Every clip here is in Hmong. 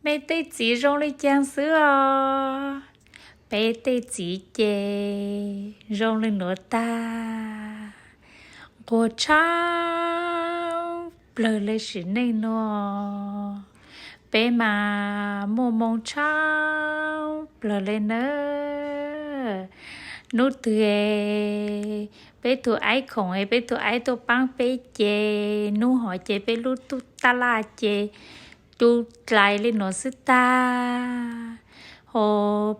Peb tej txiv zoo li cas xwb os? Peb tej txiv ces zoo li nuav tag, nquag tshaj plawg le sim neej nuav. Peb mas muaj moo tshaj plawg le nawb. Nub twg peb tug aib khoom es peb tug aib tuaj paab peb ces nub hov ces peb lub tub taj laj ces tu dlais li nuav xwb tag. Ho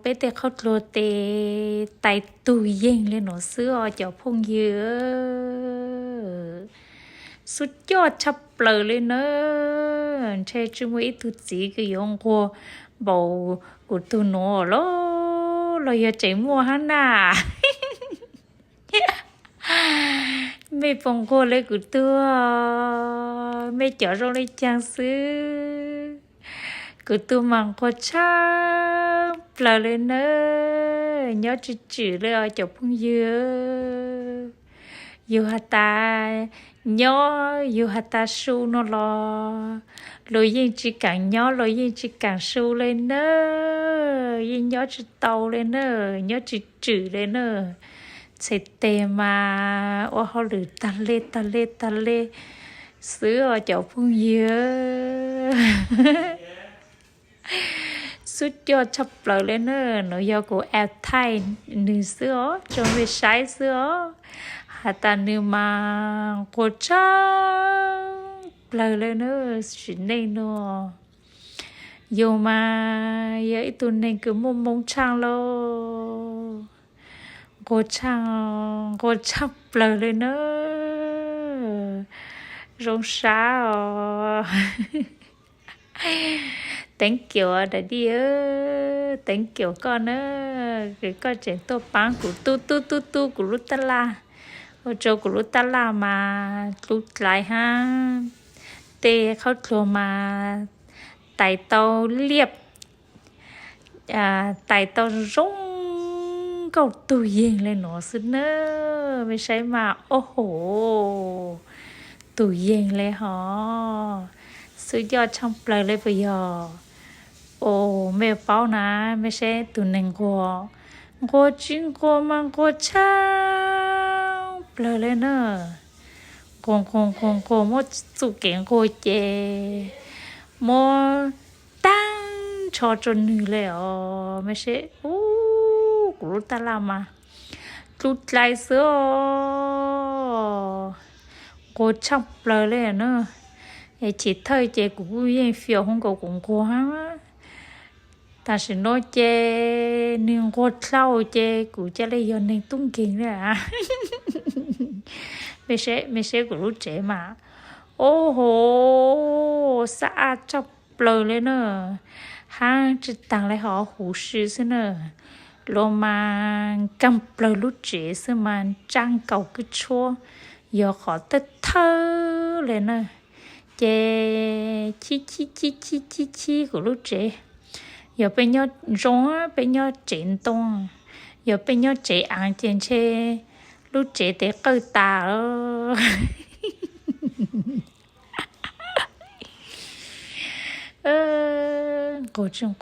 peb tej qhaub dluag tes tais tug yeeg li nuav xwb os cov phooj ywg. Xub coj tshaj plaws li na. Ntshe tsi muaj ib tug txiv kws yuav nquag npaum kuv tug nuav los, los yog tseem muaj hab na. Mej puas nquag le kuv tug? Mej cov zoo le caag xwb? Kuv tug mas nquag tshaj plawg le na. Nyob tsis tswm le os cov phooj ywg. Yug has tas nyob, yug has tas su no los luas yeej tsis kaam nyob, luas yeej tsis kaam su le na. Yeej nyob tsis tau le na, nyob tsis tswm le na. Txhais teg mas ua hauj lwm tag le tag le tag le xwb os cov phooj ywg. Xub coj tshaj plaws le na. Nuav yog kuv add thaij nwg xwb os, tso mej saib xwb os. Has tas nwg mas nquag tshaj plawg le na, sim neej nuav. Yug mas yog ib tug neeg kws muaj moo tshaj lauj. Nquag tshaj, nquag tshaj plawg le na. Zoo sab os. Teev kiaum da dij, teev kiaum koj na, kws koj tseem tuaj paab kuv tu tu tu tu kuv lub taj laj. Ua rua kuv lub taj laj mas dlub dlai hab, tej qhaub dluag mas tais tau liaj, tais tau zoo nkauj tug yeeg le nuav xwb na. Mej saib mas, o ho, tug yeeg le hov. Xub coj tshaj plawg le puas yog? O, mej paub na, mej saib tug neeg nquag, nquag tsis nquag mas nquag tshaj plawg le na. Nquag nquag nquag nquag muab txuj kev nquag ces muab taag nrho rua nwg le os. Mej saib, u, kuv lub taj laj mas dlub dlai xwb os. Nquag tshaj plawg le na. Chim thawj ces kuv kuj yeej fiav hoob nkaus kuv nquag hab. Tam sim no ces nwg nquag dlhau ces kuv ca le yog neeg tub nkeeg le. Mej saib kuv lub tsev mas, o ho, xab ab tshaj plawg le na. Hab tsi taag le hov, huv si xwb na. Luas mas nkaag plawg lub tsev xwb mas ntsaj nkaus kwj tshuab, yog qhov thawj thawj le na. Ces chib chib chib chib chib chib kuv lub tsev. Yog peb nyob zoo, peb nyob tsev ntoo, yog peb nyob tsev aav ces ntshe lub tsev tes qawj tas. Nquag tsis nquag.